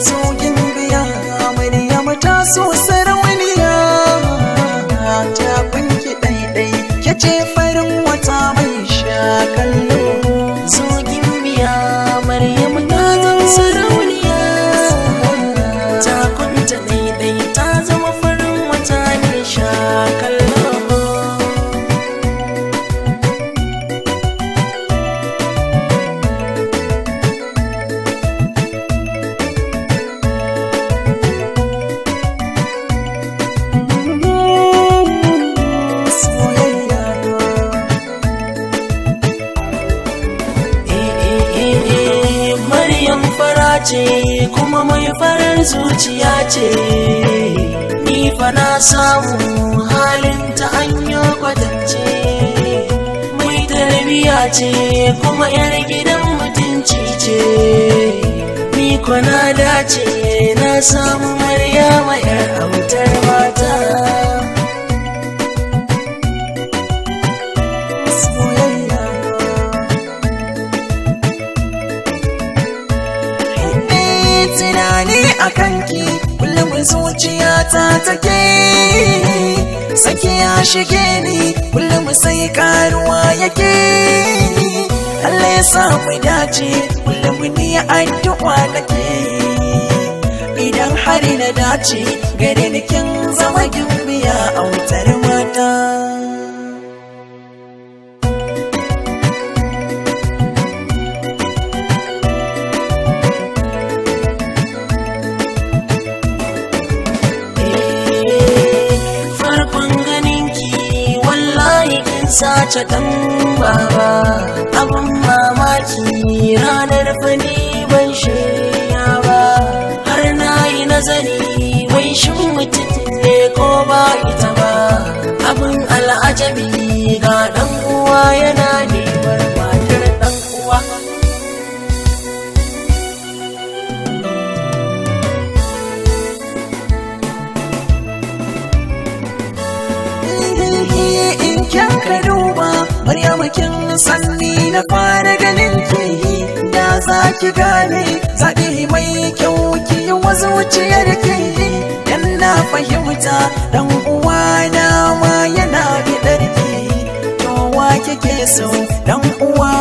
Sogin biya Maryam ta so sarauniya, ta kunki ɗaiɗai ke ce farin wata mai sha kallo. Zogin biya Maryam ta zama sarauniya, ta kunta daidai ta zama farin wata ne sha kallo. Soyayya. Eh, eh, eh, eh, Maryam fara ce kuma mai farar zuciya ce, ni fa na samu halin ta hanyo kwatance, mai tarbiya ce kuma yar gidan mutunci ce, ni kwa na dace na samu Maryama yar autar mata. Soyayya. Ni tunani a kanki kullum zuciyata take saki ya shige ni, kullum sai karuwa yake. Allah ya sa mu dace, kullum ni addu'a nake. Idan har na dace gare ni kin zama gimbiya autar mata. Farkon ganinki wallahi kin sace dan baba, abun mamaki ranar fani ban shirya ba, har na yi nazari wai shin mutum ne ko ba ita ba, abun al'ajabi ga dan uwa yana neman matar dan uwa. In kyan ka duba Maryamu kin san ni na fara ganin ki, da za ki gane zaɓi mai kyau ki yi wa zuciyar ki. Dan na fahimta dan uwa na ma yana biɗar ki, to wa kike so dan uwa?